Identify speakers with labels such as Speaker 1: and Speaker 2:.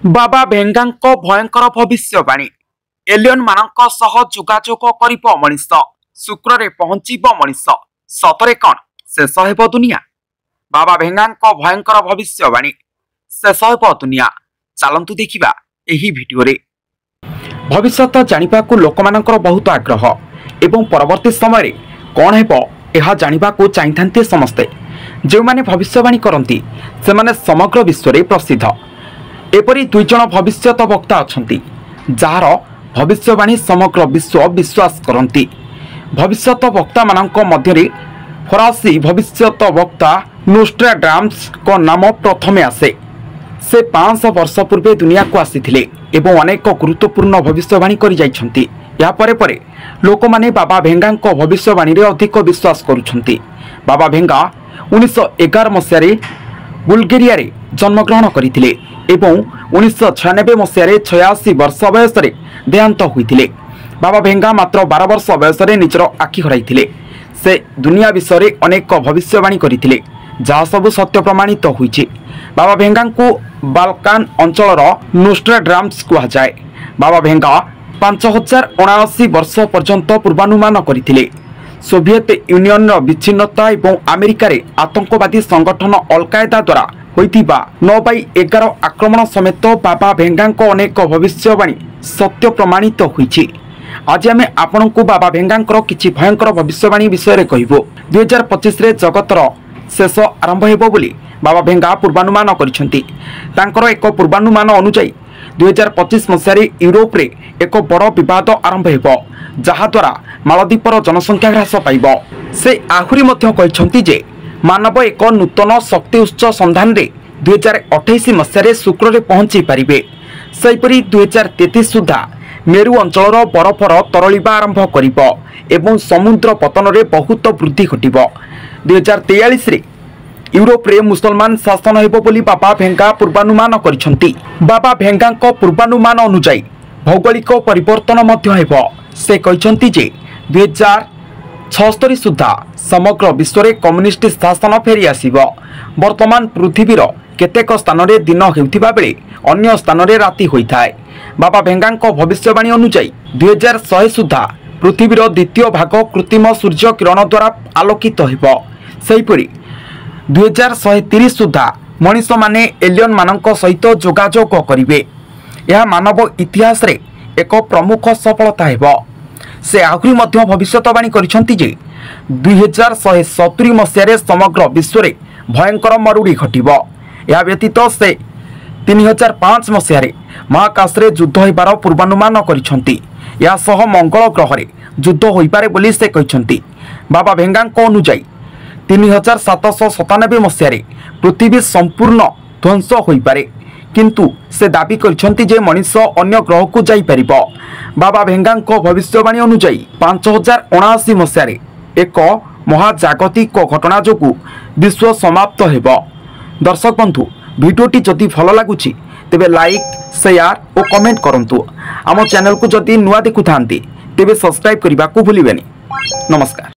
Speaker 1: ବାବା ଭେଙ୍ଗାଙ୍କ ଭୟଙ୍କର ଭବିଷ୍ୟବାଣୀ, ଏଲିୟନମାନଙ୍କ ସହ ଯୋଗାଯୋଗ କରିବ ମଣିଷ, ଶୁକ୍ରରେ ପହଞ୍ଚିବ ମଣିଷ, ସତରେ କ'ଣ ଶେଷ ହେବ ଦୁନିଆ? ବାବା ଭେଙ୍ଗାଙ୍କ ଭୟଙ୍କର ଭବିଷ୍ୟବାଣୀ, ଶେଷ ହେବ ଦୁନିଆ। ଚାଲନ୍ତୁ ଦେଖିବା ଏହି ଭିଡିଓରେ। ଭବିଷ୍ୟତ ଜାଣିବାକୁ ଲୋକମାନଙ୍କର ବହୁତ ଆଗ୍ରହ ଏବଂ ପରବର୍ତ୍ତୀ ସମୟରେ କ'ଣ ହେବ ଏହା ଜାଣିବାକୁ ଚାହିଁଥାନ୍ତି ସମସ୍ତେ। ଯେଉଁମାନେ ଭବିଷ୍ୟବାଣୀ କରନ୍ତି ସେମାନେ ସମଗ୍ର ବିଶ୍ୱରେ ପ୍ରସିଦ୍ଧ। ଏପରି ଦୁଇଜଣ ଭବିଷ୍ୟତ ବକ୍ତା ଅଛନ୍ତି ଯାହାର ଭବିଷ୍ୟବାଣୀ ସମଗ୍ର ବିଶ୍ୱ ବିଶ୍ୱାସ କରନ୍ତି। ଭବିଷ୍ୟତ ବକ୍ତାମାନଙ୍କ ମଧ୍ୟରେ ଫରାସୀ ଭବିଷ୍ୟତ ବକ୍ତା ନୋଷ୍ଟ୍ରାଡାମସ୍ଙ୍କ ନାମ ପ୍ରଥମେ ଆସେ। ସେ 500 ବର୍ଷ ପୂର୍ବେ ଦୁନିଆକୁ ଆସିଥିଲେ ଏବଂ ଅନେକ ଗୁରୁତ୍ୱପୂର୍ଣ୍ଣ ଭବିଷ୍ୟବାଣୀ କରିଯାଇଛନ୍ତି। ଏହା ପରେ ପରେ ଲୋକମାନେ ବାବା ଭେଙ୍ଗାଙ୍କ ଭବିଷ୍ୟବାଣୀରେ ଅଧିକ ବିଶ୍ୱାସ କରୁଛନ୍ତି। ବାବା ଭେଙ୍ଗା 1911 ମସିହାରେ ବୁଲଗେରିଆରେ ଜନ୍ମଗ୍ରହଣ କରିଥିଲେ ଏବଂ 1996 ମସିହାରେ 86 ବର୍ଷ ବୟସରେ ଦେହାନ୍ତ ହୋଇଥିଲେ। ବାବା ଭେଙ୍ଗା ମାତ୍ର 12 ବର୍ଷ ବୟସରେ ନିଜର ଆଖି ହରାଇଥିଲେ। ସେ ଦୁନିଆ ବିଷୟରେ ଅନେକ ଭବିଷ୍ୟବାଣୀ କରିଥିଲେ, ଯାହା ସବୁ ସତ୍ୟ ପ୍ରମାଣିତ ହୋଇଛି। ବାବା ଭେଙ୍ଗାଙ୍କୁ ବାଲକାନ ଅଞ୍ଚଳର ନୋଷ୍ଟ୍ରାଡାମସ୍ କୁହାଯାଏ। ବାବା ଭେଙ୍ଗା 5079 ବର୍ଷ ପର୍ଯ୍ୟନ୍ତ ପୂର୍ବାନୁମାନ କରିଥିଲେ। ସୋଭିଏତ ୟୁନିୟନର ବିଚ୍ଛିନ୍ନତା ଏବଂ ଆମେରିକାରେ ଆତଙ୍କବାଦୀ ସଂଗଠନ ଅଲକାଏଦା ଦ୍ୱାରା ହୋଇଥିବା 9/11 ଆକ୍ରମଣ ସମେତ ବାବା ଭେଙ୍ଗାଙ୍କ ଅନେକ ଭବିଷ୍ୟବାଣୀ ସତ୍ୟ ପ୍ରମାଣିତ ହୋଇଛି। ଆଜି ଆମେ ଆପଣଙ୍କୁ ବାବା ଭେଙ୍ଗାଙ୍କର କିଛି ଭୟଙ୍କର ଭବିଷ୍ୟବାଣୀ ବିଷୟରେ କହିବୁ। 2025ରେ ଜଗତର ଶେଷ ଆରମ୍ଭ ହେବ ବୋଲି ବାବା ଭେଙ୍ଗା ପୂର୍ବାନୁମାନ କରିଛନ୍ତି। ତାଙ୍କର ଏକ ପୂର୍ବାନୁମାନ ଅନୁଯାୟୀ 2025 ମସିହାରେ ୟୁରୋପରେ ଏକ ବଡ଼ ବିବାଦ ଆରମ୍ଭ ହେବ, ଯାହାଦ୍ୱାରା ମାଳଦ୍ୱୀପର ଜନସଂଖ୍ୟା ହ୍ରାସ ପାଇବ। ସେ ଆହୁରି ମଧ୍ୟ କହିଛନ୍ତି ଯେ ମାନବ ଏକ ନୂତନ ଶକ୍ତି ଉତ୍ସ ସନ୍ଧାନରେ 2028 ମସିହାରେ ଶୁକ୍ରରେ ପହଞ୍ଚି ପାରିବେ। ସେହିପରି 2033 ସୁଦ୍ଧା ମେରୁ ଅଞ୍ଚଳର ବରଫର ତରଳିବା ଆରମ୍ଭ କରିବ ଏବଂ ସମୁଦ୍ର ପତନରେ ବହୁତ ବୃଦ୍ଧି ଘଟିବ। 2043ରେ ୟୁରୋପରେ ମୁସଲମାନ ଶାସନ ହେବ ବୋଲି ବାବା ଭେଙ୍ଗା ପୂର୍ବାନୁମାନ କରିଛନ୍ତି। ବାବା ଭେଙ୍ଗାଙ୍କ ପୂର୍ବାନୁମାନ ଅନୁଯାୟୀ ଭୌଗୋଳିକ ପରିବର୍ତ୍ତନ ମଧ୍ୟ ହେବ। ସେ କହିଛନ୍ତି ଯେ 2076 ସୁଦ୍ଧା ସମଗ୍ର ବିଶ୍ୱରେ କମ୍ୟୁନିଷ୍ଟ ଶାସନ ଫେରିଆସିବ। ବର୍ତ୍ତମାନ ପୃଥିବୀର କେତେକ ସ୍ଥାନରେ ଦିନ ହେଉଥିବା ବେଳେ ଅନ୍ୟ ସ୍ଥାନରେ ରାତି ହୋଇଥାଏ। ବାବା ଭେଙ୍ଗାଙ୍କ ଭବିଷ୍ୟବାଣୀ ଅନୁଯାୟୀ 2100 ସୁଦ୍ଧା ପୃଥିବୀର ଦ୍ୱିତୀୟ ଭାଗ କୃତ୍ରିମ ସୂର୍ଯ୍ୟ କିରଣ ଦ୍ୱାରା ଆଲୋକିତ ହେବ। ସେହିପରି 2130 ସୁଦ୍ଧା ମଣିଷମାନେ ଏଲିୟନମାନଙ୍କ ସହିତ ଯୋଗାଯୋଗ କରିବେ। ଏହା ମାନବ ଇତିହାସରେ ଏକ ପ୍ରମୁଖ ସଫଳତା ହେବ। ସେ ଆହୁରି ମଧ୍ୟ ଭବିଷ୍ୟତବାଣୀ କରିଛନ୍ତି ଯେ 2170 ମସିହାରେ ସମଗ୍ର ବିଶ୍ୱରେ ଭୟଙ୍କର ମରୁଡ଼ି ଘଟିବ। ଏହା ବ୍ୟତୀତ ସେ 3005 ମସିହାରେ ମହାକାଶରେ ଯୁଦ୍ଧ ହେବାର ପୂର୍ବାନୁମାନ କରିଛନ୍ତି। ଏହା ସହ ମଙ୍ଗଳ ଗ୍ରହରେ ଯୁଦ୍ଧ ହୋଇପାରେ ବୋଲି ସେ କହିଛନ୍ତି। ବାବା ଭେଙ୍ଗାଙ୍କ ଅନୁଯାୟୀ 3797 ମସିହାରେ ପୃଥିବୀ ସମ୍ପୂର୍ଣ୍ଣ ଧ୍ୱଂସ ହୋଇପାରେ, କିନ୍ତୁ ସେ ଦାବି କରିଛନ୍ତି ଯେ ମଣିଷ ଅନ୍ୟ ଗ୍ରହକୁ ଯାଇପାରିବ। ବାବା ଭେଙ୍ଗାଙ୍କ ଭବିଷ୍ୟବାଣୀ ଅନୁଯାୟୀ 5079 ମସିହାରେ ଏକ ମହାଜାଗତିକ ଘଟଣା ଯୋଗୁଁ ବିଶ୍ୱ ସମାପ୍ତ ହେବ। ଦର୍ଶକ ବନ୍ଧୁ, ଭିଡ଼ିଓଟି ଯଦି ଭଲ ଲାଗୁଛି ତେବେ ଲାଇକ୍, ସେୟାର ଓ କମେଣ୍ଟ କରନ୍ତୁ। ଆମ ଚ୍ୟାନେଲକୁ ଯଦି ନୂଆ ଦେଖୁଥାନ୍ତି ତେବେ ସବସ୍କ୍ରାଇବ୍ କରିବାକୁ ଭୁଲିବେନି। ନମସ୍କାର।